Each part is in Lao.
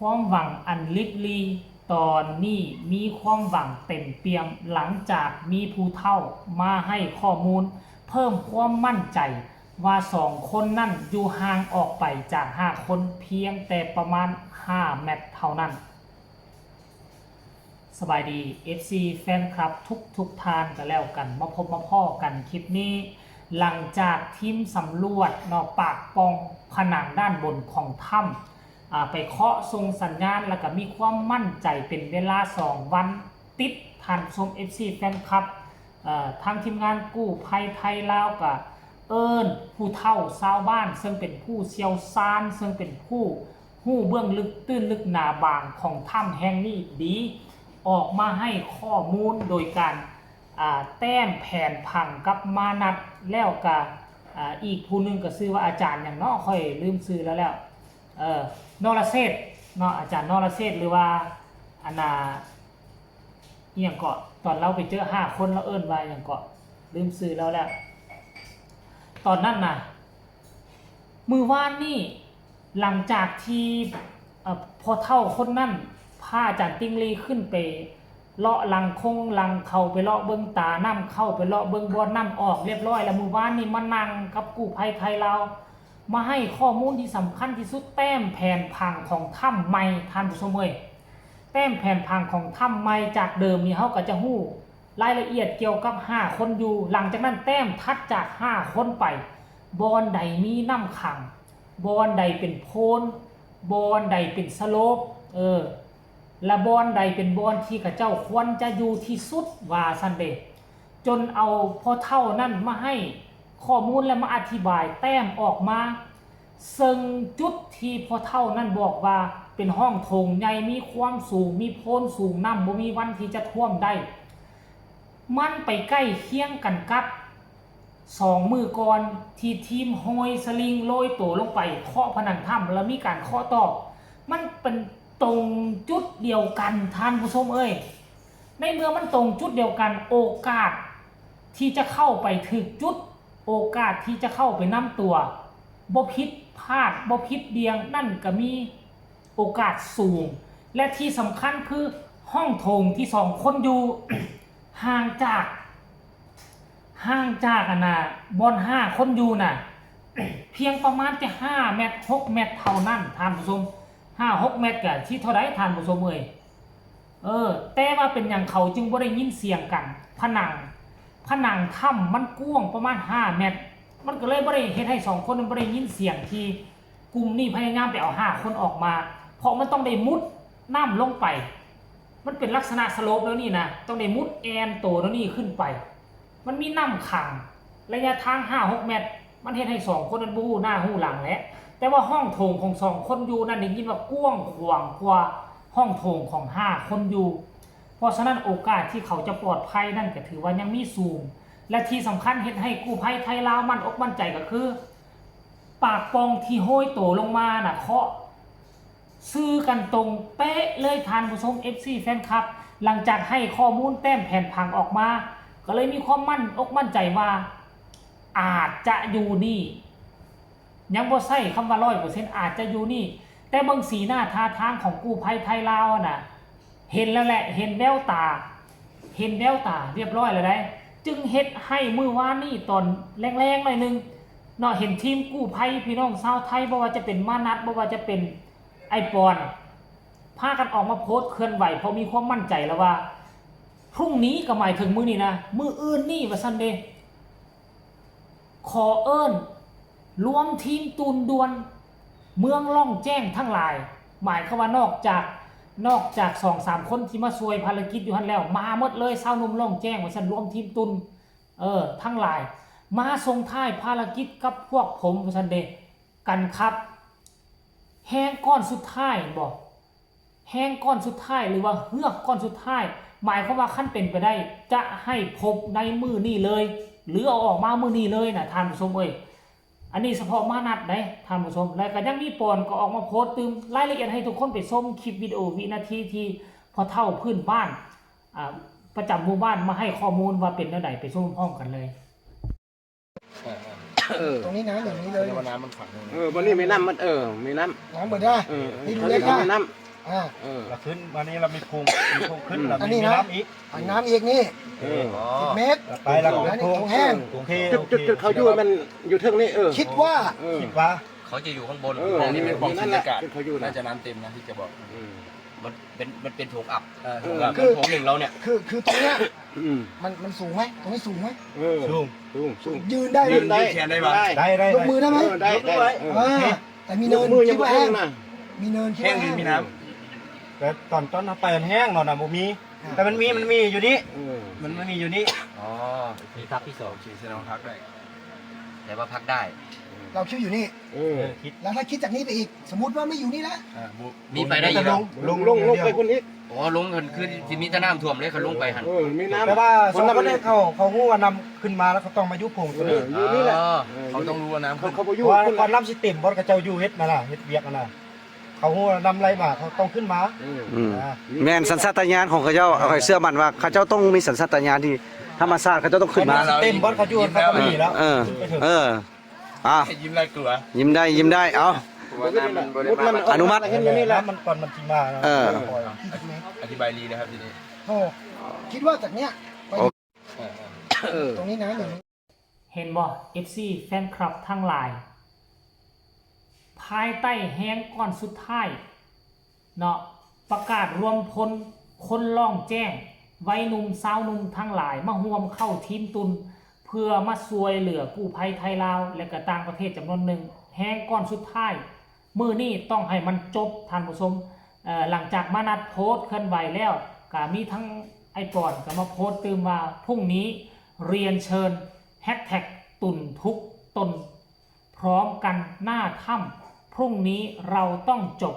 ຄວາມຫວັງອັນລິບຫຼີ ຕອນນີ້ມີຄວາມຫວັງເຕັມປ່ຽມ ຫຼັງຈາກມີຜູ້ເຖົ້າມາໃຫ້ຂໍ້ມູນເພີ່ມຄວາມໝັ້ນໃຈວ່າສອງຄົນນັ້ນຢູ່ຫ່າງອອກໄປຈາກຫ້າຄົນພຽງແຕ່ປະມານຫ້າແມັດເທົ່ານັ້ນ. ສະບາຍດີ ເອັຟຊີ ແຟນຄລັບທຸກໆທ່ານກະແລ້ວກັນ ມາພົບມາພໍ້ກັນຄລິບນີ້ ຫຼັງຈາກທີມສຳຫຼວດເນາະ ປາກປ່ອງຜະໜັງດ້ານບົນຂອງຖ້ຳ ອາ ໄປເຄາະສົ່ງສັນຍານ ແລ້ວກະມີຄວາມໝັ້ນໃຈເປັນເວລາສອງວັນຕິດ. ທ່ານຜູ້ຊົມ ເອັຟຊີ ແຟນຄລັບ ເອີ ທາງທີມງານກູ້ໄພໄທລາວກະເອີ້ນຜູ້ເຖົ້າຊາວບ້ານ ເຊິ່ງເປັນຜູ້ຊ່ຽວຊານ ເຊິ່ງເປັນຜູ້ ຮູ້ເບື້ອງລຶກຕື້ນລຶກໜາບາງຂອງຖ້ຳແຫ່ງນີ້ດີ ອອກມາໃຫ້ຂໍ້ມູນໂດຍການ ອາ ແຕ້ມແຜນຜັງກັບມານັດ ແລ້ວກະ ອາ ອີກຜູ້ໜຶ່ງກະຊື່ວ່າອາຈານຫຍັງເນາະ ຂ້ອຍລືມຊື່ແລ້ວແລ້ວ ເອີ ນໍລະເຊດເນາະ ອາຈານນໍລະເຊດ ຫຼືວ່າ ອັນນ່າ ອີ່ຫຍັງເກາະ ຕອນລາວໄປເຈີຫ້າຄົນ ລາວເອີ້ນວ່າຫຍັງເກາະ ລືມຊື່ລາວແລ້ວ ຕອນນັ້ນນະ. ມື້ວານນີ້ ຫຼັງຈາກທີ່ ເອີ ພໍ່ເຖົ້າຄົນນັ້ນພາອາຈານຕິ່ງລີຂຶ້ນໄປເລາະຫຼັງຄົງຫຼັງເຂົາ ໄປເລາະເບິ່ງຕານ້ຳເຂົ້າ ໄປເລາະເບິ່ງບ່ອນນ້ຳອອກລຽບຮ້ອຍແລ້ວ ມື້ວານນີ້ມານັ່ງກັບກູ້ໄພໄທລາວ ມາໃຫ້ຂໍ້ມູນທີ່ສຳຄັນທີ່ສຸດ ແຕ້ມແຜນຜັງຂອງຖ້ຳໃໝ່ ທ່ານຜູ້ຊົມເອີຍ. ແຕ້ມແຜນຜັງຂອງຖ້ຳໃໝ່ ຈາກເດີມນີ້ເຮົາກະຈະຮູ້ລາຍລະອຽດກ່ຽວກັບຫ້າຄົນຢູ່ ຫຼັງຈາກນັ້ນແຕ້ມຖັດຈາກຫ້າຄົນໄປ ບ່ອນໃດມີນ້ຳຂັງ ບ່ອນໃດເປັນໂພນ ບ່ອນໃດເປັນສະໂລບ ເອີ ລະບ່ອນໃດເປັນບ່ອນທີ່ເຂົາເຈົ້າຄວນຈະຢູ່ທີ່ສຸດ ວ່າຊັ້ນເດ. ຈົນເອົາພໍ່ເຖົ້ານັ້ນມາໃຫ້ຂໍ້ມູນ ແລະ ມາອະທິບາຍແຕ້ມອອກມາ ເຊິ່ງຈຸດທີ່ພໍ່ເຖົ້ານັ້ນບອກວ່າເປັນຮ່ອງໂຖງໃຫຍ່ ມີຄວາມສູງ ມີໂພນສູງ ນ້ຳບໍ່ມີວັນທີ່ຈະຖ້ວມໄດ້ ມັນໄປໃກ້ຄຽງກັນກັບສອງມື້ກ່ອນ ທີ່ທີມໂຮຍສະລິງໂລຍໂຕລົງໄປເຄາະຜະໜັງຖ້ຳ ແລ້ວມີການເຄາະຕອກ ມັນເປັນຕົງຈຸດດຽວກັນ ທ່ານຜູ້ຊົມເອີຍ. ໃນເມື່ອມັນຕົງຈຸດດຽວກັນ ໂອກາດທີ່ຈະເຂົ້າໄປຖືກຈຸດ ໂອກາດທີ່ຈະເຂົ້າໄປນຳຕົວ ບໍ່ຜິດພາດ ບໍ່ຜິດດ່ຽງ ນັ້ນກະມີໂອກາດສູງ ແລະ ທີ່ສຳຄັນຄືຫ້ອງໂຖງທີ່ສອງຄົນຢູ່ ຫ່າງຈາກ ຫ່າງຈາກ ອັນນ່າ ບ່ອນຫ້າຄົນຢູ່ນະ ພຽງປະມານແຕ່ຫ້າແມັດ ຫົກແມັດເທົ່ານັ້ນ ທ່ານຜູ້ຊົມ ຫ້າຫົກແມັດກະຊິເທົ່າໃດ ທ່ານຜູ້ຊົມເອີຍ. ເອີ ແຕ່ວ່າເປັນຫຍັງເຂົາຈຶ່ງບໍ່ໄດ້ຍິນສຽງກັນ? ຜະໜັງ ຜະໜັງຖ້ຳມັນກວ້າງປະມານຫ້າແມັດ ມັນກະເລີຍບໍ່ໄດ້ເຮັດໃຫ້ສອງຄົນນັ້ນບໍ່ໄດ້ຍິນສຽງທີ່ກຸ່ມນີ້ພະຍາຍາມໄປເອົາຫ້າຄົນອອກມາ ເພາະມັນຕ້ອງໄດ້ມຸດນ້ຳລົງໄປ ມັນເປັນລັກສະນະສະໂລບແນວນີ້ນະ ຕ້ອງໄດ້ມຸດແອ່ນໂຕແນວນີ້ຂຶ້ນໄປ ມັນມີນ້ຳຂັງ ໄລຍະທາງຫ້າຫົກແມັດ ມັນເຮັດໃຫ້ສອງຄົນນັ້ນບໍ່ຮູ້ໜ້າຮູ້ຫຼັງແຫຼະ ແຕ່ວ່າຫ້ອງໂຖງຂອງສອງຄົນຢູ່ນັ້ນໄດ້ຍິນວ່າກວ້າງຂວາງກວ່າຫ້ອງໂຖງຂອງຫ້າຄົນຢູ່ ເພາະສະນັ້ນໂອກາດທີ່ເຂົາຈະປອດໄພນັ້ນກະຖືວ່າຍັງມີສູງ ແລະ ທີ່ສຳຄັນເຮັດໃຫ້ກູ້ໄພໄທລາວໝັ້ນອົກໝັ້ນໃຈກະຄື ປາກປ່ອງທີ່ໂຮຍໂຕລົງມານະ ເຄາະ ຊື່ກັນຕົງເປະເລີຍ ທ່ານຜູ້ຊົມ ເອັຟຊີ ແຟນຄລັບ ຫຼັງຈາກໃຫ້ຂໍ້ມູນແຕ້ມແຜນຜັງອອກມາ ກະເລີຍມີຄວາມໝັ້ນອົກໝັ້ນໃຈວ່າ ອາດຈະຢູ່ນີ້ ຍັງບໍ່ໃຊ້ຄຳວ່າຮ້ອຍເປີເຊັນ ອາດຈະຢູ່ນີ້ ແຕ່ເບິ່ງສີໜ້າທ່າທາງຂອງກູ້ໄພໄທລາວຫັ້ນນະ ເຫັນແລ້ວແຫຼະ ເຫັນແວວຕາ ເຫັນແວວຕາລຽບຮ້ອຍແລ້ວໃດ໋ ຈຶ່ງເຮັດໃຫ້ມື້ວານນີ້ຕອນແລງໆໜ້ອຍໜຶ່ງເນາະ ເຫັນທີມກູ້ໄພພີ່ນ້ອງຊາວໄທ ບໍ່ວ່າຈະເປັນມານັດ ບໍ່ວ່າຈະເປັນ ໄອ້ປອນ ພາກັນອອກມາໂພສເຄື່ອນໄຫວ ເພາະມີຄວາມໝັ້ນໃຈແລ້ວວ່າ ພລຸ່ງນີ້ ກະໝາຍເຖິງມື້ນີ້ນະ ມື້ອື່ນນີ້ວ່າຊັ້ນເດ ຂໍເອີ້ນລວມທີມຕູນດ່ວນເມືອງລ່ອງແຈ້ງທັງຫຼາຍ ໝາຍຄວາມວ່ານອກຈາກ ນອກຈາກສອງສາມຄົນທີ່ມາຊ່ວຍພາລະກິດຢູ່ຫັ້ນແລ້ວ ມາໝົດເລີຍ ຊາວໜຸ່ມລ່ອງແຈ້ງວ່າຊັ້ນ ລວມທີມຕູນ ເອີ ທັງຫຼາຍ ມາສົ່ງທ້າຍພາລະກິດກັບພວກຜົມວ່າຊັ້ນເດ. ກັນຄັບ ແຮງກ້ອນສຸດທ້າຍ ເຫັນບໍ່ ແຮງກ້ອນສຸດທ້າຍ ຫຼືວ່າເຮືອກກ້ອນສຸດທ້າຍ ໝາຍຄວາມວ່າຄັນເປັນໄປໄດ້ ຈະໃຫ້ພົບໃນມື້ນີ້ເລີຍ ຫຼືເອົາອອກມາມື້ນີ້ເລີຍນະ ທ່ານຜູ້ຊົມເອີຍ. ອັນນີ້ສະເພາະມານັດເດ້ ທ່ານຜູ້ຊົມ ແລະກະຍັງມີປອນກໍອອກມາໂພສຕື່ມ ລາຍລະອຽດໃຫ້ທຸກຄົນໄປຊົມຄລິບວິດີໂອວິນາທີທີ່ພໍ່ເຖົ້າພື້ນບ້ານ ອາ ປະຈຳໝູ່ບ້ານມາໃຫ້ຂໍ້ມູນວ່າເປັນແນວໃດ ໄປຊົມພ້ອມກັນເລີຍ. ເອີ ເອີ ຕົງນີ້ນ້ຳຢ່າງນີ້ເລີຍ ແຕ່ວ່ານ້ຳມັນຂັງ ເອີ ບ່ອນນີ້ແມ່ນ້ຳມັນ ເອີ ແມ່ນ້ຳ ນ້ຳເບີດາ ເອີ ນີ້ ເອີ ແມ່ນ້ຳ ອ່າ ເອີ ແລ້ວຂຶ້ນມານີ້ລະມີໂພງ ມີໂພງຂຶ້ນ ອືມ ລະ ອັນນີ້ ມີ ນະ ມີນ້ຳອີກ ອັນນ້ຳອີກນີ້ ເອີ ສິບເມດ ໄປລະ ອັນນີ້ໂພງແຫ້ງ ໂອເຄ ຈຸດ ໂອເຄ ຈຸດເຂົາຢູ່ແມ່ນຢູ່ເທິງນີ້ ເອີ ຄິດວ່າ ເອີ ຄິດວ່າເຂົາຈະຢູ່ຂ້າງບົນ ເອີ ອັນນີ້ແມ່ນຂອງສຸນຍາກາດ ຈຸດເຂົາຢູ່ ໜ້າຈະນ້ຳເຕັມນະທີ່ຈະບອກ ອືມ ມັນເປັນ ມັນເປັນໂຖງອັບ ເອີ ເອີ ໂຖງອັບ ໂຖງໜຶ່ງແລ້ວເນີ້ຍ ຄື ຄືຕົງເນີ້ຍ ອືມ ມັນ ມັນສູງໄໝ? ຕົງນີ້ສູງໄໝ? ເອີ ສູງ ສູງ ສູງ ຢືນໄດ້ໄໝ? ຢືນໄດ້ ແຂນໄດ້ບໍ່? ໄດ້ ໄດ້ ໄດ້ ຍົກມືໄດ້ໄໝ? ເອີ ໄດ້ ໄດ້ ຍົກມືໄດ້ ເອີ ເອີ ແຕ່ມີເນີນ ຍັງບໍ່ ຄິດວ່າແຫ້ງ ຍັງບໍ່ເຖິງນະ ມີເນີນ ຄິດວ່າແຫ້ງ ແຫ້ງ ມີນ້ຳ ແຕ່ຕອນ ຕອນເຮົາໄປມັນແຫ້ງເນາະ ນ້ຳບໍ່ມີ ອ່າ ແຕ່ມັນມີ ມັນມີຢູ່ນີ້ ເອີ ມັນ ມັນມີຢູ່ນີ້ ອໍ ມີພັກທີສອງ ຊິແສດງວ່າພັກໄດ້ ແຕ່ວ່າພັກໄດ້ ເອີ ເຮົາຄິດຢູ່ນີ້ ເອີ ເອີ ຄິດ ແລ້ວຖ້າຄິດຈາກນີ້ໄປອີກ ສົມມຸດວ່າໄມ່ຢູ່ນີ້ລະ ອ່າ ມີໄປໄດ້ອີກ ລົງ ລົງ ລົງ ລົງໄປພຸ້ນອີກ ອໍ ລົງຫັ້ນຄືຊິມີແຕ່ນ້ຳຖ້ວມເລີຍ ຄັນລົງໄປຫັ້ນ ເອີ ມີນ້ຳ ແຕ່ວ່າສອງຄົນນັ້ນເຂົາ ເຂົາຮູ້ວ່ານ້ຳຂຶ້ນມາແລ້ວ ເຂົາຕ້ອງມາຢູ່ໂພງຕົວນີ້ ເອີ ຢູ່ນີ້ແຫຼະ ອໍ ເອີ ເຂົາຕ້ອງຮູ້ວ່ານ້ຳ ເຂົາ ເຂົາບໍ່ຢູ່ ເພາະວ່າກ່ອນນ້ຳຊິເຕັມບ່ອນເຂົາເຈົ້າຢູ່ເຮັດຫັ້ນນະ ເຮັດວຽກຫັ້ນນະ ເຂົາຮູ້ວ່ານ້ຳໄຫຼມາ ເຂົາຕ້ອງຂຶ້ນມາ ອືມ ອ່າ ແມ່ນສັນຊາດຕະຍານຂອງເຂົາເຈົ້າ ເອີ ຂ້ອຍເຊື່ອໝັ້ນວ່າເຂົາເຈົ້າຕ້ອງມີສັນຊາດຕະຍານທີ່ທຳມະຊາດ ເຂົາເຈົ້າຕ້ອງຂຶ້ນມາ ນ້ຳຊິເຕັມບ່ອນເຂົາຢູ່ ເຂົາກໍມີແລ້ວ ເອີ ເອີ ເອີ ອ່ະ ຍິ້ມໄດ້ຕົວະ ຍິ້ມໄດ້ ຍິ້ມໄດ້ ເອົາ ເພາະວ່ານ້ຳມັນບໍ່ໄດ້ມາ ອະນຸມັດ ເຫັນຢູ່ນີ້ແຫຼະ ນ້ຳມັນກ່ອນມັນຊິມາ ເອີ ອະທິບາຍດີນະຄັບທີນີ້ ໂອ້ ຄິດວ່າຈາກເນີ້ຍ ເອີ ເອີ ຕົງນີ້ນະ ເຫັນບໍ່ ເອັຟຊີ ແຟນຄລັບທັງຫຼາຍ ພາຍໃຕ້ແຮງກ້ອນສຸດທ້າຍ ເນາະ ປະກາດລວມພົນຄົນລ້ອງແຈ້ງ ໄວໜຸ່ມຊາວໜຸ່ມທັງຫຼາຍມາຮ່ວມເຂົ້າທີມຕຸນ ເພື່ອມາຊ່ວຍເຫຼືອກູ້ໄພໄທລາວ ແລະກະຕ່າງປະເທດຈຳນວນໜຶ່ງ ແຮງກ້ອນສຸດທ້າຍ ມື້ນີ້ຕ້ອງໃຫ້ມັນຈົບທ່ານຜູ້ຊົມ. ເອີ ຫຼັງຈາກມານັດໂພສເຄື່ອນໄຫວແລ້ວ ກະມີທັງອ້າຍປອນກະມາໂພສຕື່ມວ່າ ພລຸ່ງນີ້ ເຣຍນເຊີນ ແຮັດແທັກຕຸນທຸກຕົນ ພ້ອມກັນໜ້າຖ້ຳ ພລຸ່ງນີ້ເຮົາຕ້ອງຈົບ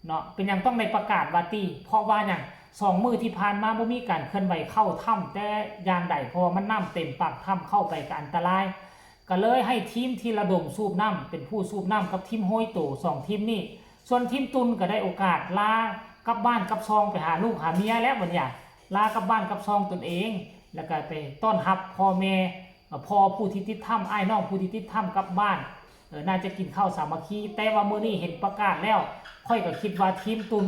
ເນາະ ເປັນຫຍັງຕ້ອງໄດ້ປະກາດວ່າຕິ ເພາະວ່າຫຍັງ ສອງມື້ທີ່ຜ່ານມາບໍ່ມີການເຄື່ອນໄຫວເຂົ້າຖ້ຳແຕ່ຢ່າງໃດ ເພາະວ່າມັນນ້ຳເຕັມປາກຖ້ຳ ເຂົ້າໄປກະອັນຕະລາຍ ກະເລີຍໃຫ້ທີມທີ່ລະດົມສູບນ້ຳ ເປັນຜູ້ສູບນ້ຳກັບທີມໂຮຍໂຕ ສອງທີມນີ້ ສ່ວນທີມຕຸນກະໄດ້ໂອກາດລາກັບບ້ານກັບຊ່ອງ ໄປຫາລູກຫາເມຍແລ້ວບັດນີ້ ລາກັບບ້ານກັບຊ່ອງຕົນເອງ ແລ້ວກະໄປຕ້ອນຮັບພໍ່ແມ່ ພໍ່ຜູ້ທີ່ຕິດຖ້ຳ ອ້າຍນ້ອງຜູ້ທີ່ຕິດຖ້ຳກັບບ້ານ ເອີ ໜ້າຈະກິນເຂົ້າສາມັກຄີ ແຕ່ວ່າມື້ນີ້ເຫັນປະກາດແລ້ວ ຂ້ອຍກໍຄິດວ່າທີມຕຸນ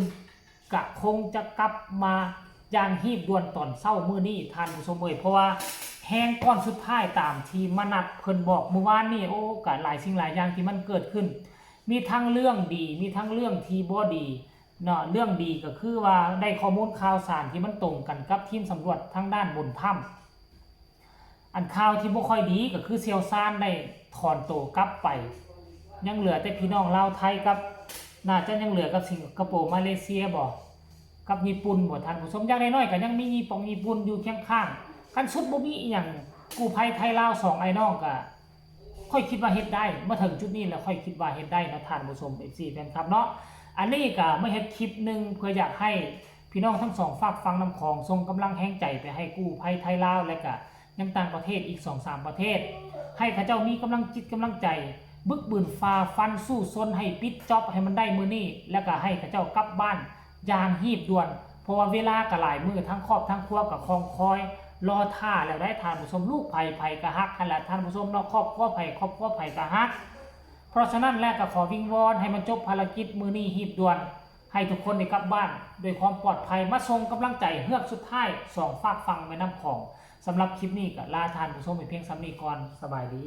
ກະຄົງຈະກັບມາຢ່າງຮີບດ່ວນຕອນເຊົ້າມື້ນີ້ ທ່ານຜູ້ຊົມເອີຍ ເພາະວ່າແຮງກ້ອນສຸດທ້າຍຕາມທີ່ມະນັດເພິ່ນບອກມື້ວານນີ້ ໂອ້ ກະຫຼາຍສິ່ງຫຼາຍຢ່າງທີ່ມັນເກີດຂຶ້ນ ມີທັງເລື່ອງດີ ມີທັງເລື່ອງທີ່ບໍ່ດີເນາະ ເລື່ອງດີກໍຄືວ່າໄດ້ຂໍ້ມູນຂ່າວສານທີ່ມັນຕົງກັນກັບທີມສຳຫຼວດທາງດ້ານບົນຖ້ຳ ອັນຂ່າວທີ່ບໍ່ຄ່ອຍດີກໍຄືຊ່ຽວຊານໄດ້ຖອນໂຕກັບໄປ ຍັງເຫຼືອແຕ່ພີ່ນ້ອງລາວໄທກັບ ໜ້າຈະຍັງເຫຼືອກັບສິງກະໂປ ມາເລເຊຍບໍ ກັບຍີ່ປຸ່ນບໍທ່ານຜູ້ຊົມ ຢ່າງໜ້ອຍໆກໍຍັງມີຍີ່ປອງຍີ່ປຸ່ນຢູ່ຄຽງຂ້າງ ຄັນສຸດບໍ່ມີອີ່ຫຍັງ ກູ້ໄພໄທລາວສອງອ້າຍນ້ອງກໍ ຂ້ອຍຄິດວ່າເຮັດໄດ້ ມາເຖິງຈຸດນີ້ແລ້ວ ຂ້ອຍຄິດວ່າເຮັດໄດ້ເນາະທ່ານຜູ້ຊົມ ເອັຟຊີ ແຟນຄລັບເນາະ ອັນນີ້ກໍມາເຮັດຄລິບໜຶ່ງ ເພື່ອຢາກໃຫ້ພີ່ນ້ອງທັງສອງຟາກຝັ່ງນ້ຳຂອງ ສົ່ງກຳລັງແຮງໃຈໄປໃຫ້ກູ້ໄພໄທລາວ ແລະກະຍັງຕ່າງປະເທດອີກສອງສາມປະເທດ ໃຫ້ເຂົາເຈົ້າມີກຳລັງຈິດກຳລັງໃຈ ບຶກບືນຝ່າຟັນສູ້ຊົນໃຫ້ປິດຈອບໃຫ້ມັນໄດ້ມື້ນີ້ ແລະກະໃຫ້ເຂົາເຈົ້າກັບບ້ານ ຢ່າງຮີບດ່ວນ ເພາະວ່າເວລາກໍຫຼາຍມື້ ທັງຄອບທັງຄົວກໍຄອງຄອຍລໍຖ້າແລ້ວໄດ໋ທ່ານຜູ້ຊົມ ລູກໃຜໃຜກໍຮັກຫັ້ນແຫຼະທ່ານຜູ້ຊົມເນາະ ຄອບຄົວໃຜຄອບຄົວໃຜກໍຮັກ ເພາະສະນັ້ນແລ້ວກໍຂໍວິງວອນໃຫ້ມັນຈົບພາລະກິດມື້ນີ້ຮີບດ່ວນ ໃຫ້ທຸກຄົນໄດ້ກັບບ້ານດ້ວຍຄວາມປອດໄພ ມາສົ່ງກຳລັງໃຈເຮືອກສຸດທ້າຍສອງຟາກຝັ່ງແມ່ນ້ຳຂອງ ສຳລັບຄລິບນີ້ກໍລາທ່ານຜູ້ຊົມໄປພຽງສ່ຳນີ້ກ່ອນ ສະບາຍດີ.